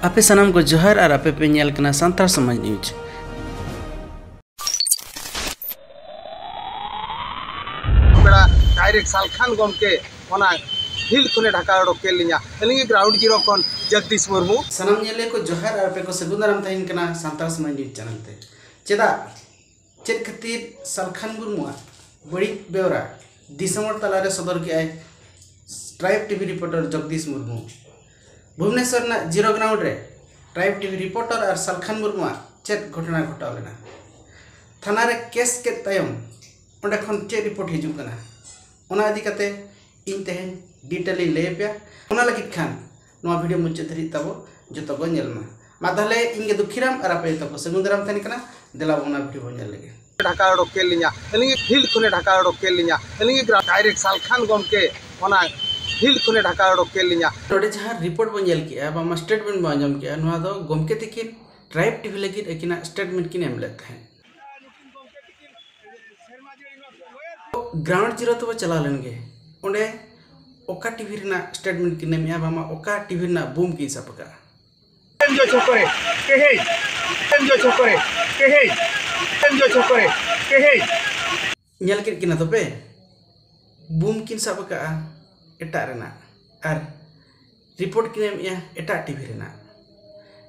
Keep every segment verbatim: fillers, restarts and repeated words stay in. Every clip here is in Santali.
ᱟᱯᱮ ᱥᱟᱱᱟᱢ ᱠᱚ ᱡᱚᱦᱟᱨ ᱟᱨ ᱟᱯᱮ ᱯᱮ ᱧᱮᱞ ᱠᱟᱱᱟ ᱥᱟᱱᱛᱟᱲ ᱥᱚᱢᱟᱡᱽ ᱱᱤᱭᱩᱡᱽ᱾ ᱯᱮᱲᱟ ᱰᱟᱭᱨᱮᱠᱴ ᱥᱟᱞᱠᱷᱟᱱ ᱜᱚᱢᱠᱮ ᱚᱱᱟ ᱯᱷᱤᱞᱰ ᱠᱷᱚᱱᱮ ᱰᱷᱟᱠᱟ ᱚᱰᱚᱠ ᱠᱮᱫ ᱞᱤᱧᱟ᱾ ᱟᱹᱞᱤᱧ ᱜᱮ ᱜᱨᱟᱣᱩᱱᱰ ᱡᱤᱨᱳ ᱠᱷᱚᱱ ᱡᱚᱜᱽᱫᱤᱥ ᱢᱩᱨᱢᱩ᱾ ᱥᱟᱱᱟᱢ ᱧᱮᱞᱤᱭᱟᱹ ᱠᱚ ᱡᱚᱦᱟᱨ ᱟᱨ ᱟᱯᱮ ᱠᱚ ᱥᱟᱹᱜᱩᱱ ᱫᱟᱨᱟᱢ ᱛᱟᱦᱮᱱ ᱠᱟᱱᱟ ᱥᱟᱱᱛᱟᱲ ᱥᱚᱢᱟᱡᱽ ᱱᱤᱭᱩᱡᱽ ᱪᱮᱱᱮᱞ ᱛᱮ᱾ ᱪᱮᱫᱟᱜ ᱪᱮᱫ ᱠᱷᱟᱹᱛᱤᱨ ᱥᱟᱞᱠᱷᱟᱱ ᱢᱩᱨᱢᱩᱣᱟᱜ ᱵᱟᱹᱲᱤᱡ ᱵᱮᱣᱨᱟ ᱫᱤᱥᱚᱢ ᱦᱚᱲ ᱛᱟᱞᱟᱨᱮ ᱥᱚᱫᱚᱨ ᱠᱮᱜᱼᱟᱭ tribe TV reporter Jagdish Murmu? Bhubaneswar ᱨᱮᱱᱟᱜ ᱡᱤᱨᱳ ᱜᱨᱟᱣᱩᱱᱰ ᱨᱮ ᱴᱨᱟᱭᱤᱵᱽ ᱴᱤᱵᱷᱤ ᱨᱤᱯᱳᱨᱴᱟᱨ ᱟᱨ ᱥᱟᱞᱠᱷᱟᱱ ᱢᱩᱨᱢᱩᱣᱟᱜ ᱪᱮᱫ ᱜᱷᱚᱴᱚᱱᱟ ᱜᱷᱚᱴᱟᱣ ᱞᱮᱱᱟ? ᱛᱷᱟᱱᱟ ᱨᱮ ᱠᱮᱥ ᱠᱮᱫ ᱛᱟᱭᱚᱢ ᱚᱸᱰᱮ ᱠᱷᱚᱱ ᱪᱮᱫ ᱨᱤᱯᱳᱨᱴ ᱦᱤᱡᱩᱜ ᱠᱟᱱᱟ? ᱚᱱᱟ ᱤᱫᱤ ᱠᱟᱛᱮ ᱤᱧ ᱛᱮᱦᱮᱧ ᱰᱤᱴᱮᱞ ᱤᱧ ᱞᱟᱹᱭ ᱟᱯᱮᱭᱟ᱾ ᱚᱱᱟ ᱞᱟᱹᱜᱤᱫ ᱠᱷᱟᱱ ᱱᱚᱣᱟ ᱵᱷᱤᱰᱤᱭᱳ ᱢᱩᱪᱟᱹᱫ ᱫᱷᱟᱹᱨᱤᱡ ᱛᱟᱵᱚ ᱡᱚᱛᱚ ᱵᱚᱱ ᱧᱮᱞ ᱢᱟ᱾ ᱢᱟ ᱛᱟᱦᱞᱮ ᱤᱧ ᱜᱮ ᱫᱩᱠᱷᱤᱨᱟᱢ ᱟᱨ ᱟᱯᱮ ᱡᱚᱛᱚ ᱠᱚ ᱥᱟᱹᱜᱩᱱ ᱫᱟᱨᱟᱢ ᱛᱟᱦᱮᱱ ᱠᱟᱱᱟ᱾ ᱫᱮᱞᱟ ᱵᱚᱱ ᱚᱱᱟ ᱵᱷᱤᱰᱤᱭᱳ ᱵᱚᱱ ᱧᱮᱞ ᱞᱮᱜᱮ᱾ ᱰᱷᱟᱠᱟ ᱚᱰᱚᱠ ᱠᱮᱫ ᱞᱤᱧᱟ, ᱟᱹᱞᱤᱧ ᱯᱷᱤᱞᱰ ᱠᱷᱚᱱᱮ ᱰᱷᱟᱠᱟ ᱚᱰᱚᱠ ᱠᱮᱫ ᱞᱤᱧᱟ, ᱟᱹᱞᱤᱧ ᱜᱮ ᱰᱟᱭᱨᱮᱠᱴ ᱥᱟᱞᱠᱷᱟᱱ ᱜᱚᱢᱠᱮ ᱚᱱᱟ ᱯᱷᱤᱞᱰ ᱠᱷᱚᱱᱮ ᱰᱷᱟᱠᱟ ᱚᱰᱚᱠ ᱠᱮᱫ ᱞᱤᱧᱟ᱾ ᱱᱚᱰᱮ ᱡᱟᱦᱟᱸ ᱨᱤᱯᱳᱨᱴ ᱵᱚᱱ ᱧᱮᱞ ᱠᱮᱜᱼᱟ ᱵᱟᱝ ᱥᱴᱮᱴᱢᱮᱱᱴ ᱵᱚᱱ ᱟᱸᱡᱚᱢ ᱠᱮᱜᱼᱟ, ᱱᱚᱣᱟ ᱫᱚ ᱜᱚᱢᱠᱮ ᱛᱤᱠᱤᱱ ᱴᱨᱟᱭᱤᱵᱽ ᱴᱤᱵᱷᱤ ᱞᱟᱹᱜᱤᱫ ᱟᱹᱠᱤᱱᱟᱜ ᱥᱴᱮᱴᱢᱮᱱᱴ ᱠᱤᱱ ᱮᱢ ᱞᱮᱫ ᱛᱟᱦᱮᱸᱫ᱾ ᱜᱨᱟᱣᱩᱱᱰ ᱡᱤᱨᱳ ᱛᱮᱵᱚ ᱪᱟᱞᱟᱣ ᱞᱮᱱ ᱜᱮ᱾ ᱚᱸᱰᱮ ᱚᱠᱟ ᱴᱤᱵᱷᱤ ᱨᱮᱱᱟᱜ ᱥᱴᱮᱴᱢᱮᱱᱴ ᱠᱤᱱ ᱮᱢᱮᱜᱼᱟ, ᱵᱟᱝᱢᱟ ᱚᱠᱟ ᱴᱤᱵᱷᱤ ᱨᱮᱱᱟᱜ ᱵᱩᱢ ᱠᱤᱱ ᱥᱟᱵ ᱟᱠᱟᱫᱼᱟ? ᱮᱢ ᱡᱚ ᱪᱷᱚᱠᱚᱨᱮ, ᱠᱮᱦᱮᱡ, ᱮᱢ ᱡᱚ ᱪᱷᱚᱠᱚᱨᱮ, ᱠᱮᱦᱮᱡ, ᱮᱢ ᱡᱚ ᱪᱷᱚᱠᱚᱨᱮ, ᱠᱮᱦᱮᱡ᱾ ᱧᱮᱞ ᱠᱮᱫ ᱠᱤᱱᱟ ᱛᱚᱯᱮ, ᱵᱩᱢ ᱠᱤᱱ ᱥᱟᱵ ᱟᱠᱟᱫᱼᱟ ᱮᱴᱟᱜ ᱨᱮᱱᱟᱜ, ᱟᱨ ᱨᱤᱯᱳᱨᱴ ᱠᱤᱱ ᱮᱢᱮᱜᱼᱟ ᱮᱴᱟᱜ ᱴᱤᱵᱷᱤ ᱨᱮᱱᱟᱜ᱾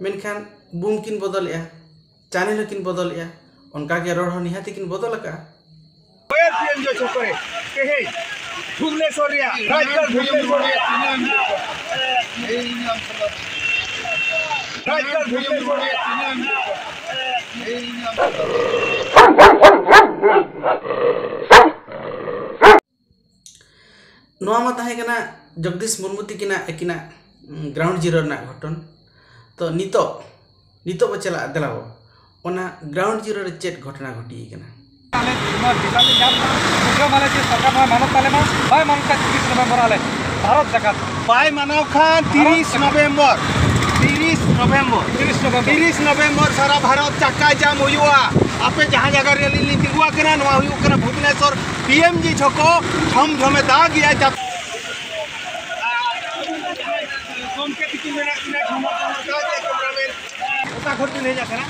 ᱢᱮᱱᱠᱷᱟᱱ ᱵᱩᱢ ᱠᱤᱱ ᱵᱚᱫᱚᱞᱮᱜᱼᱟ, ᱪᱮᱱᱮᱞ ᱦᱚᱸᱠᱤᱱ ᱵᱚᱫᱚᱞᱮᱜᱼᱟ, ᱚᱱᱠᱟᱜᱮ ᱨᱚᱲ ᱦᱚᱸ ᱱᱤᱦᱟᱹᱛ ᱠᱤᱱ ᱵᱚᱫᱚᱞ ᱟᱠᱟᱫᱼᱟ᱾ ᱚᱭᱮᱨ ᱯᱤ ᱮᱢ ᱡᱚ ᱪᱷᱚᱠᱚᱨᱮ, ᱛᱮᱦᱮᱧ ᱵᱷᱩᱵᱽᱱᱮᱥᱚᱨ ᱨᱮᱭᱟᱜ ᱨᱟᱡᱽᱜᱟᱲ ᱵᱷᱩᱵᱽᱱᱮᱥᱚᱨ ᱨᱮᱭᱟᱜ ᱨᱟᱡᱽᱜᱟᱲ ᱵᱷᱩᱵᱽᱱᱮᱥᱚᱨ ᱨᱮᱭᱟᱜ ᱱᱚᱣᱟ ᱢᱟ ᱛᱟᱦᱮᱸ ᱠᱟᱱᱟ ᱡᱚᱜᱽᱫᱤᱥ ᱢᱩᱨᱢᱩ ᱛᱤᱠᱤᱱᱟᱜ ᱟᱹᱠᱤᱱᱟᱜ, ᱩᱸ, ᱜᱨᱟᱣᱩᱱᱰ ᱡᱤᱨᱳ ᱨᱮᱱᱟᱜ ᱜᱷᱚᱴᱚᱱ᱾ ᱛᱚ ᱱᱤᱛᱚᱜ, ᱱᱤᱛᱚᱜ ᱵᱚ ᱪᱟᱞᱟᱜᱼᱟ, ᱫᱮᱞᱟ ᱵᱚ, ᱚᱱᱟ ᱜᱨᱟᱣᱩᱱᱰ ᱡᱤᱨᱳ ᱨᱮ ᱪᱮᱫ ᱜᱷᱚᱴᱚᱱᱟ ᱜᱷᱚᱴᱤ ᱟᱠᱟᱱᱟ? ᱟᱞᱮ ᱱᱚᱣᱟ ᱵᱤᱥᱟᱞ ᱞᱮ ᱧᱟᱢ ᱮᱫᱟ᱾ ᱵᱩᱡᱷᱟᱹᱣ ᱢᱟᱞᱮ ᱡᱮ ᱥᱚᱨᱠᱟᱨ ᱱᱚᱣᱟ ᱢᱟᱱᱚᱛ ᱛᱟᱞᱮ ᱢᱟ, ᱵᱟᱭ ᱢᱟᱱᱚᱛ ᱠᱷᱟᱱ ᱛᱤᱨᱤᱥ ᱱᱚᱵᱷᱮᱢᱵᱚᱨ ᱟᱞᱮ ᱵᱷᱟᱨᱚᱛ ᱡᱟᱠᱟᱛ᱾ ᱵᱟᱭ ᱢᱟᱱᱟᱣ ᱠᱷᱟᱱ ᱛᱤᱨᱤᱥ ᱱᱚᱵᱷᱮᱢᱵᱚᱨ, ᱛᱤᱨᱤᱥ ᱱᱚᱵᱷᱮᱢᱵᱚᱨ, ᱛᱤᱨᱤᱥ ᱱᱚᱵᱷᱮᱢᱵᱚᱨ᱾ ᱛᱤᱨᱤᱥ ᱱᱚᱵᱷᱮᱢᱵᱚᱨ ᱥᱟᱨᱟ ᱵᱷᱟᱨᱚᱛ ᱪᱟᱠᱟ ᱡᱟᱢ ᱦᱩᱭᱩᱜᱼᱟ᱾ ᱟᱯᱮ ᱡᱟᱦᱟᱸ ᱡᱟᱭᱜᱟ ᱨᱮ ᱞᱤᱧ ᱛᱤᱸᱜᱩ ᱟᱠᱟᱱᱟ, ᱱᱚᱣᱟ ᱦᱩᱭᱩᱜ ᱠᱟᱱᱟ ᱵᱷᱩᱵᱽᱱᱮᱥᱚᱨ ᱯᱤ ᱮᱢ ᱡᱤ ᱪᱷᱚᱠᱚ᱾ ᱡᱷᱚᱢ ᱡᱷᱚᱢᱮ ᱫᱟᱜ ᱜᱮᱭᱟ᱾ ᱡᱟᱛ- ᱜᱚᱢᱠᱮ ᱛᱤᱠᱤᱱ ᱢᱮᱱᱟᱜ ᱠᱤᱱᱟ, ᱡᱷᱩᱢᱟᱨ ᱡᱷᱩᱢᱟᱨ ᱠᱟᱛᱮ ᱠᱮᱢᱨᱟᱢᱮᱱ᱾ ᱚᱠᱟ ᱠᱷᱚᱱ ᱵᱤᱱ ᱦᱮᱡ ᱟᱠᱟᱱᱟ?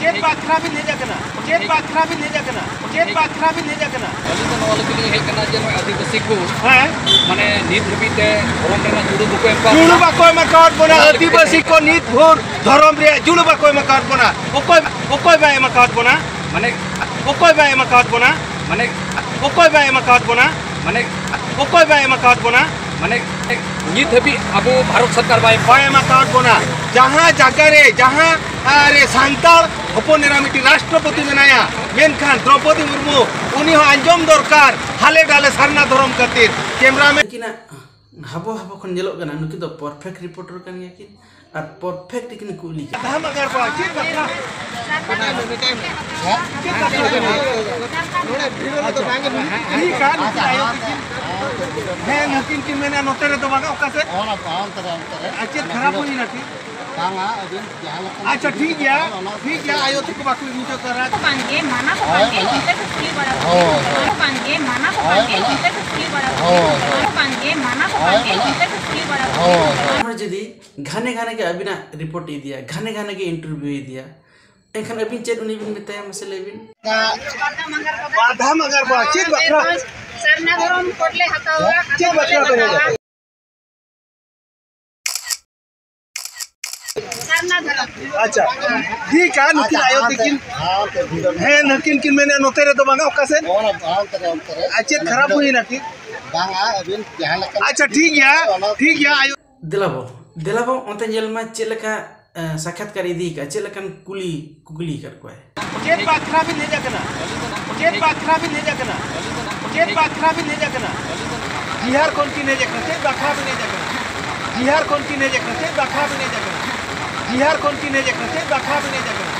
ᱪᱮᱫ ᱵᱟᱠᱷᱨᱟ ᱵᱤᱱ ᱦᱮᱡ ᱟᱠᱟᱱᱟ? ᱪᱮᱫ ᱵᱟᱠᱷᱨᱟ ᱵᱤᱱ ᱦᱮᱡ ᱟᱠᱟᱱᱟ? ᱪᱮᱫ ᱵᱟᱠᱷᱨᱟ ᱵᱤᱱ ᱦᱮᱡ ᱟᱠᱟᱱᱟ? ᱟᱹᱞᱤᱧ ᱫᱚ ᱱᱚᱣᱟ ᱞᱟᱹᱜᱤᱫ ᱞᱤᱧ ᱦᱮᱡ ᱟᱠᱟᱱᱟ ᱡᱮ ᱱᱚᱜᱼᱚᱭ ᱟᱹᱫᱤᱵᱟᱹᱥᱤ ᱠᱚ ᱦᱮᱸ? ᱢᱟᱱᱮ ᱱᱤᱛ ᱦᱟᱹᱵᱤᱡ ᱛᱮ ᱫᱷᱚᱨᱚᱢ ᱨᱮᱱᱟᱜ ᱡᱩᱲᱩ ᱵᱟᱠᱚ ᱮᱢ ᱠᱟᱣᱟ ᱡᱩᱲᱩ ᱵᱚᱱᱟ᱾ ᱵᱟᱠᱚ ᱮᱢ ᱟᱠᱟᱫ ᱵᱚᱱᱟ᱾ ᱚᱱᱟ ᱞᱟᱹᱜᱤᱫ ᱟᱹᱫᱤᱵᱟᱹᱥᱤ ᱛᱮ ᱠᱚ ᱱᱤᱛ ᱵᱷᱳᱨ ᱫᱷᱚᱨᱚᱢ ᱨᱮᱭᱟᱜ ᱡᱩᱲᱩ ᱵᱟᱠᱚ ᱮᱢ ᱟᱠᱟᱫ ᱵᱚᱱᱟ᱾ ᱚᱠᱚᱭ, ᱚᱠᱚᱭ ᱵᱟᱭ ᱮᱢ ᱟᱠᱟᱫ ᱵᱚᱱᱟ? ᱢᱟᱱᱮ ᱚᱠᱚᱭ ᱵᱟᱭ ᱮᱢ ᱟᱠᱟᱫ ᱵᱚᱱᱟ? ᱢᱟᱱᱮ ᱚᱠᱚᱭ ᱵᱟᱭ ᱮᱢ ᱟᱠᱟᱫ ᱵᱚᱱᱟ? ᱢᱟᱱᱮ ᱚᱠᱚᱭ ᱵᱟᱭ ᱮᱢ ᱟᱠᱟᱫ ᱵᱚᱱᱟ? ᱢᱟᱱᱮ ᱱᱤᱛ ᱦᱟᱹᱵᱤᱡ ᱟᱵᱚ ᱵᱷᱟᱨᱚᱛ ᱥᱚᱨᱠᱟᱨ ᱵᱟᱭ ᱵᱟᱭ ᱮᱢ ᱟᱠᱟᱫ ᱵᱚᱱᱟ᱾ ᱡᱟᱦᱟᱸ ᱡᱟᱭᱜᱟ ᱨᱮ, ᱡᱟᱦᱟᱸ, ᱟ, ᱨᱮ ᱥᱟᱱᱛᱟᱲ ᱦᱚᱯᱚᱱ ᱮᱨᱟ ᱢᱤᱫᱴᱤᱡ ᱨᱟᱥᱴᱨᱚᱯᱚᱛᱤ ᱢᱮᱱᱟᱭᱟ, ᱢᱮᱱᱠᱷᱟᱱ ᱫᱨᱚᱯᱚᱫᱤ ᱢᱩᱨᱢᱩ, ᱩᱱᱤ ᱦᱚᱸ ᱟᱸᱡᱚᱢ ᱫᱚᱨᱠᱟᱨ, ᱦᱟᱞᱮ ᱰᱟᱞᱮ ᱥᱟᱨᱱᱟ ᱫᱷᱚᱨᱚᱢ ᱠᱷᱟᱹᱛᱤᱨ᱾ ᱠᱮᱢᱨᱟᱢᱮᱱ ᱱᱩᱠᱤᱱᱟᱜ ᱦᱟᱵᱚ ᱦᱟᱵᱚ ᱠᱷᱚᱱ ᱧᱮᱞᱚᱜ ᱠᱟᱱᱟ, ᱱᱩᱠᱤᱱ ᱫᱚ perfect reporter ᱠᱟᱱ ᱜᱮᱭᱟ ᱠᱤᱱ ᱟᱨ perfect ᱠᱤᱱ ᱠᱩᱞᱤ ᱠᱟᱱᱟ᱾ ᱟᱫᱷᱟ ᱢᱟᱜᱟᱨ ᱠᱚᱣᱟ, ᱪᱮᱫ ᱵᱟᱠᱷᱨᱟ? ᱪᱮᱫ ᱵᱟᱠᱷᱨᱟ? ᱴᱷᱤᱠ ᱜᱮᱭᱟ, ᱱᱩᱠᱤᱱ ᱟᱭᱳ ᱛᱟᱹᱠᱤᱱ᱾ ᱦᱮᱸ, ᱱᱩᱠᱤᱱ ᱠᱤᱱ ᱢᱮᱱᱟ ᱱᱚᱛᱮ ᱨᱮᱫᱚ ᱵᱟᱝᱟ, ᱚᱠᱟ ᱥᱮᱫ? ᱚᱱᱟ, ᱚᱱᱛᱮ ᱨᱮ, ᱚᱱᱛᱮ ᱨᱮ᱾ ᱟᱨ ᱪᱮᱫ ᱠᱷᱟᱨᱟᱯ ᱦᱩᱭᱱᱟ ᱠᱤ? ᱵᱟᱝᱟ, ᱟᱹᱵᱤᱱ ᱡᱟᱦᱟᱸ ᱞᱮᱠᱟ ᱟᱪᱪᱷᱟ, ᱴᱷᱤᱠ ᱜᱮᱭᱟ, ᱴᱷᱤᱠ ᱜᱮᱭᱟ, ᱟᱭᱳ ᱛᱟᱠᱚ ᱵᱟᱠᱚ ᱵᱩᱡᱷᱟᱹᱣ ᱠᱟᱱᱟ᱾ ᱠᱚ ᱵᱟᱝᱜᱮ, ᱢᱟᱱᱟ ᱠᱚ ᱦᱳᱭ, ᱵᱟᱝᱜᱮ, ᱢᱟᱱᱟ᱾ ᱤᱱᱠᱟᱹ ᱠᱚ ᱠᱩᱞᱤ ᱵᱟᱲᱟ ᱠᱚ᱾ ᱦᱳᱭ, ᱦᱳᱭ᱾ ᱠᱚ ᱵᱟᱝᱜᱮ, ᱢᱟᱱᱟ ᱠᱚ ᱦᱳᱭ, ᱵᱟᱝᱜᱮ, ᱢᱟᱱᱟ᱾ ᱤᱱᱠᱟᱹ ᱠᱚ ᱠᱩᱞᱤ ᱵᱟᱲᱟ ᱠᱚ᱾ ᱦᱳᱭ, ᱦᱳᱭ᱾ ᱠᱚ ᱵᱟᱝᱜᱮ, ᱢᱟᱱᱟ ᱠᱚ ᱦᱳᱭ, ᱵᱟᱝᱜᱮ, ᱢᱟᱱᱟ᱾ ᱤᱱᱠᱟᱹ ᱠᱚ ᱠᱩᱞᱤ ᱵᱟᱲᱟ ᱠᱚ᱾ ᱦᱳᱭ, ᱦᱳᱭ᱾ ᱦᱚᱲ ᱡᱩᱫᱤ ᱜᱷᱟᱱᱮ ᱜᱷᱟᱱᱮ ᱜᱮ ᱟᱹᱵᱤᱱᱟᱜ report ᱤᱫᱤᱭᱟ, ᱜᱷᱟᱱᱮ ᱜᱷᱟᱱᱮ ᱜᱮ interview ᱤᱫᱤᱭᱟ, ᱮᱱᱠᱷᱟᱱ ᱟᱹᱵᱤᱱ ᱪᱮᱫ ᱩᱱᱤ ᱵᱤᱱ ᱢᱮᱛᱟᱭᱟ, ᱢᱟᱥᱮ ᱞᱟᱹᱭ ᱵᱤᱱ? ᱵᱟᱫᱷᱟ ᱢᱟᱜᱟᱨ ᱵᱟᱫᱷᱟ ᱢᱟᱜᱟᱨ ᱵᱟᱫᱷᱟ᱾ ᱪᱮᱫ ᱵᱟᱠᱷᱨᱟ? ᱥᱟᱨᱱᱟ ᱫᱷᱚᱨᱚᱢ code ᱞᱮ ᱦᱟᱛᱟᱣᱟ, ᱪᱮᱫ ᱵᱟᱠᱷᱨᱟ ᱵᱮᱱ ᱦᱮᱡ ᱟᱠᱟᱱᱟ? ᱥᱟᱨᱱᱟ ᱫᱷᱚᱨᱚᱢ᱾ ᱟᱪᱪᱷᱟ, ᱴᱷᱤᱠᱟ, ᱱᱩᱠᱤᱱ ᱟᱭᱳ ᱛᱤᱠᱤᱱ᱾ ᱦᱮᱸ, ᱱᱩᱠᱤᱱ ᱠᱤᱱ ᱢᱮᱱᱮᱫ ᱱᱚᱛᱮ ᱨᱮᱫᱚ ᱵᱟᱝᱟ, ᱚᱠᱟ ᱥᱮᱫ? ᱚᱱᱟ, ᱚᱱᱛᱮ ᱨᱮ, ᱚᱱᱛᱮ ᱨᱮ᱾ ᱟᱨ ᱪᱮᱫ ᱠᱷᱟᱨᱟᱯ ᱦᱩᱭᱱᱟ ᱠᱤ? ᱵᱟᱝᱟ, ᱟᱹᱵᱤᱱ ᱡᱟᱦᱟᱸ ᱞᱮᱠᱟ ᱟᱪᱪᱷᱟ, ᱴᱷᱤᱠ ᱜᱮᱭᱟ, ᱚᱱᱟ ᱴᱷᱤᱠ ᱜᱮᱭᱟ, ᱟᱭᱳ᱾ ᱫᱮᱞᱟ ᱵᱚ, ᱫᱮᱞᱟ ᱵᱚ, ᱚᱱᱛᱮ ᱧᱮᱞ ᱢᱟ ᱪᱮᱫ ᱞᱮᱠᱟ, ᱮ, ᱥᱟᱠᱷᱟᱛᱠᱟᱨ ᱤᱫᱤ ᱠᱟᱜᱼᱟ, ᱪᱮᱫ ᱞᱮᱠᱟᱱ ᱠᱩᱞᱤ, ᱠᱩᱠᱞᱤ ᱟᱠᱟᱫ ᱠᱚᱣᱟᱭ᱾ ᱪᱮᱫ ᱵᱟᱠᱷᱨᱟ ᱵᱤᱱ ᱦᱮᱡ ᱟᱠᱟᱱᱟ? ᱪᱮᱫ ᱵᱟᱠᱷᱨᱟ ᱵᱤᱱ ᱦᱮᱡ ᱟᱠᱟᱱᱟ? ᱪᱮᱫ ᱵᱟᱠᱷᱨᱟ ᱵᱤᱱ ᱦᱮᱡ ᱟᱠᱟᱱᱟ? ᱵᱤᱦᱟᱨ ᱠᱷᱚᱱ ᱠᱤᱱ ᱦᱮᱡ ᱟᱠᱟᱱᱟ, ᱪᱮᱫ ᱵᱟᱠᱷᱨᱟ ᱵᱤᱱ ᱦᱮᱡ ᱟᱠᱟᱱᱟ? ᱵᱤᱦᱟᱨ ᱠᱷᱚᱱ ᱠᱤᱱ ᱦᱮᱡ ᱟᱠᱟᱱᱟ, ᱪᱮᱫ ᱵᱟᱠᱷᱨᱟ ᱵᱤᱱ ᱦᱮᱡ ᱟᱠᱟᱱᱟ? ᱵᱤᱦᱟᱨ ᱠᱷᱚᱱ ᱠᱤᱱ ᱦᱮᱡ ᱟᱠᱟᱱᱟ, ᱪᱮᱫ ᱵᱟᱠᱷᱨᱟ ᱵᱤᱱ ᱦᱮᱡ ᱟᱠᱟᱱᱟ?